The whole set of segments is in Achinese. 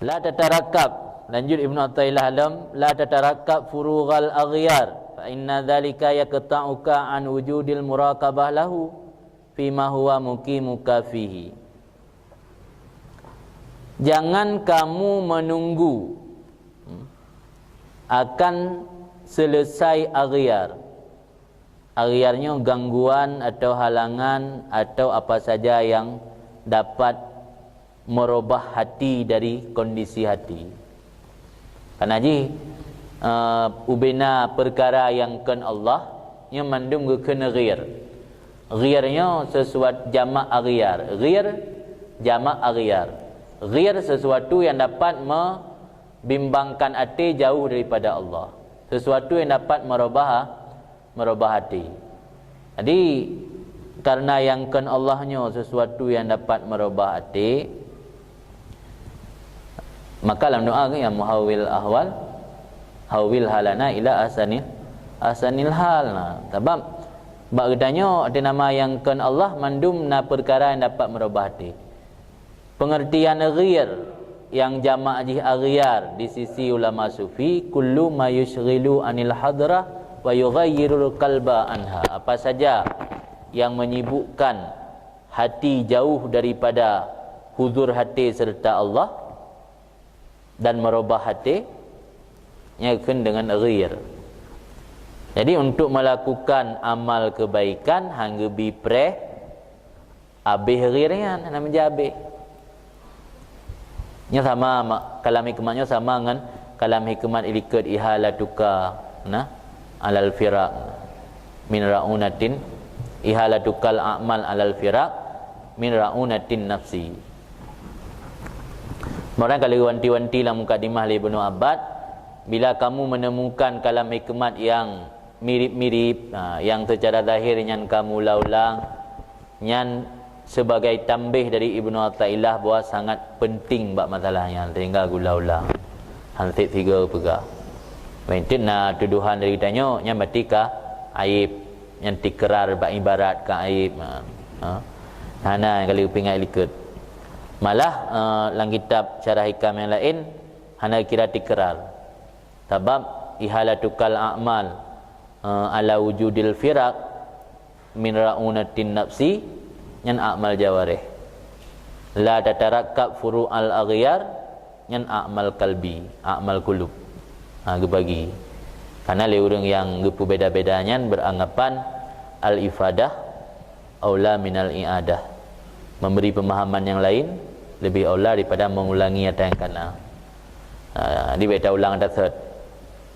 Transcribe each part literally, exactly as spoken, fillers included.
La tatarakkab, lanjut Ibnu Athaillah lom, la tatarakkab furughal aghyar, fa inna dzalika yaqta'uka an wujudil muraqabah lahu fima huwa muqimuka fihi. Jangan kamu menunggu, hmm, akan selesai aghyar. Aghyar nyoe gangguan atau halangan atau apa saja yang dapat merubah hati dari kondisi hati. Karena jih, eh, ubena perkara nyang kon Allah, nyoe mandum geukheun ghir. Ghir nyoe sesuatu jamak aghyar. Ghir jamak aghyar. Ghir sesuatu yang dapat membimbangkan até jauh daripada Allah. Sesuatu yang dapat merubah, merubah até. Jadi, karena nyang kon Allah nyoe sesuatu yang dapat merubah até, maka lam doa kan, "Ya muhawwil ahwal, hawwil halana ila ahsanil, ahsanil hal." Nah, sabab bak geutanyoe até nama nyang kon Allah mandum na perkara yang dapat merubah até. Pengertian ghir yang jamak jih aghyar di sisi ulama sufi, kullu ma yusyghilu anil hadrah wa yughayyirul qalba anha. Apa saja yang menyibukkan hati jauh daripada huzur hati serta Allah dan merubah hati, nyan kheun dengan ghir. Jadi, untuk melakukan amal kebaikan, hang geubi preh, abéh ghir nyan, hana meujabe. Nyoe sama ma-, kalam hikmat nyoe sama ngon kalam hikmat ilikot ihalatuka, nah, alal firaq min ra'unatin, ihalatukal a'mal alal firaq min ra'unatin nafsi. Meunan ka lheueh wanti-wanti lam mukadimah lé Ibnu Abbad, bila kamu menemukan kalam hikmat yang mirip-mirip, ha, yang secara zahir nyan kamu ulang-ulang, nyan sebagai tambéh dari Ibnu Athaillah bahwa sangat penting bak masalah nyan, sehingga geuulang-ulang. Hansét sigoe peugah. Meuntén na tuduhan dari tanyoe, nyan berarti ka aib, nyan tikrar bak ibarat ka aib. Ha. Ha. Hana nyang kali pingai likot. Malah, eh, lam kitab syarah hikam nyang laén, hana kira tikrar. Sabab ihalatukal a'mal, eh, ala wujudil firaq min ra'unatin nafsi, nyan a'mal jawareh. La tatarakkab furu'al aghyar, nyan a'mal qalbi, a'mal qulub. Ha, geubagi. Karena lé ureuëng nyang geupeubeda-beda nyan beranggapan al-ifadah aula minal i'adah. Memberi pemahaman yang lain lebih aula daripada mengulangi nyata nyang kana. Ha, jadi beta ulang ata thot.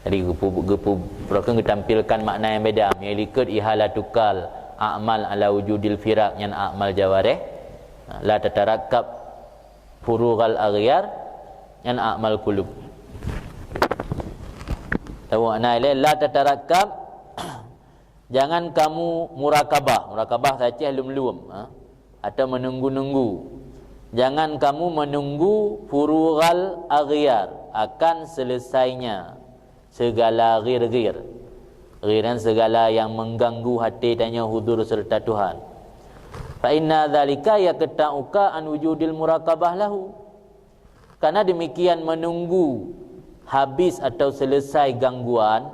Jadi geupu-, geupu-, geupeutampilkan makna nyang beda. Meunyoe likot ihalatukal a'mal ala wujudil firaq nyan a'mal jawareh. Ha, la tatarakkab furughal aghyar nyan a'mal qulub. Tahu makna ilée la tatarakkab. Jangan kamu murakabah. Murakabah saja lum-lum, ha? Atau menunggu-nunggu. Jangan kamu menunggu furughal aghyar, akan selesainya segala ghir-ghir. Ghir nyan segala yang mengganggu hati tanyoe huzur serta Tuhan. Fa inna dzalika yaqta'uka an wujudil murakabah lahu. Karena demikian, menunggu habis atau selesai gangguan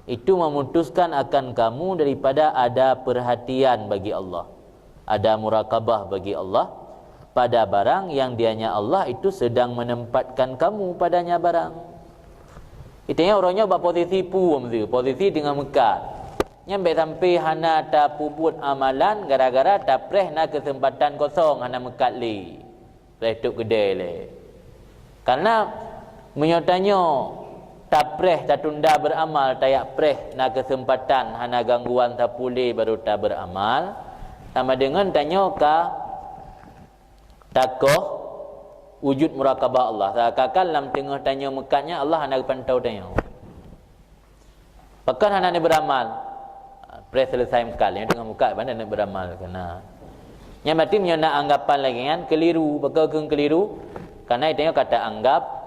itu memutuskan akan kamu daripada ada perhatian bagi Allah, ada murakabah bagi Allah pada barang yang dianya Allah itu sedang menempatkan kamu padanya barang. Itu yang orangnya bak posisi puem tu, posisi dengan meukat. Nyang bèk sampai hana tapeubuet amalan gara-gara tapreh na keuseumpatan kosong hana meukat lé. Preh tôp keudè lé. Karena meunyoe tanyoe tapreh, tatunda beuramal, tayak preh na keuseumpatan, hana gangguan sapeue lé baru tabeuramal, sama deungon tanyoe ka takoh wujud murakabah Allah. Seakan-akan lam teungoh tanyoe meukat nyan Allah hana geupantau tanyoe. Pakon hana neubeuramal? Preh selesai meukat, nyoe teungoh meukat ban neubeuramal keunan. Nyan berarti meunyoe na anggapan lagèe nyan keliru, pakon kheun keliru? Karena tanyoe ka taanggap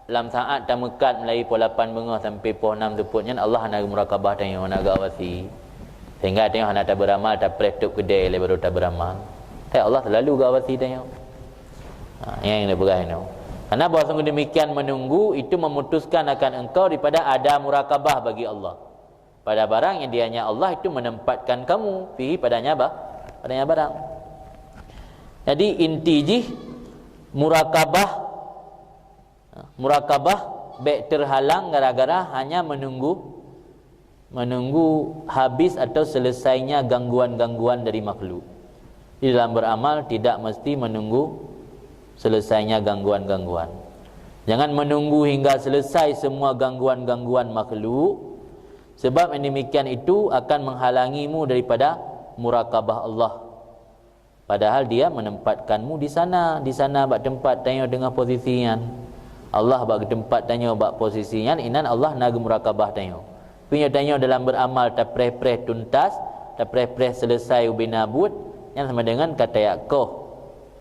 lam saat tameukat mulai poh lapan beungoh sampai poh nam seupôt nyan Allah hana geumurakabah tanyoe, hana geuawasi. Sehingga tanyoe hana tabeuramal, tapreh tôp keudè lé baru tabeuramal. Tapi Allah selalu geuawasi tanyoe. Ha, nyan nyang neupeugah inoe. Karena bahwa sungguh demikian menunggu itu memutuskan akan engkau daripada ada murakabah bagi Allah. Pada barang yang dianya Allah itu menempatkan kamu fihi padanya bah, padanya barang. Jadi inti jih murakabah, murakabah bèk terhalang gara-gara hanya menunggu, menunggu habis atau selesainya gangguan-gangguan dari makhluk. Di dalam beramal tidak mesti menunggu selesainya gangguan-gangguan. Jangan menunggu hingga selesai semua gangguan-gangguan makhluk, sebab yang demikian itu akan menghalangimu daripada murakabah Allah. Padahal Dia menempatkanmu di sana, di sana bak tempat tanyoe teungoh posisi nyan. Allah bak tempat tanyoe bak posisi nyan, inan Allah na geumurakabah tanyoe. Meunyoe tanyoe dalam beramal tapreh-preh tuntas, tapreh-preh selesai ubena buet, nyan sama dengan ka tayak koh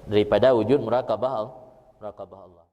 daripada wujud murakabah Allah, murakabah Allah.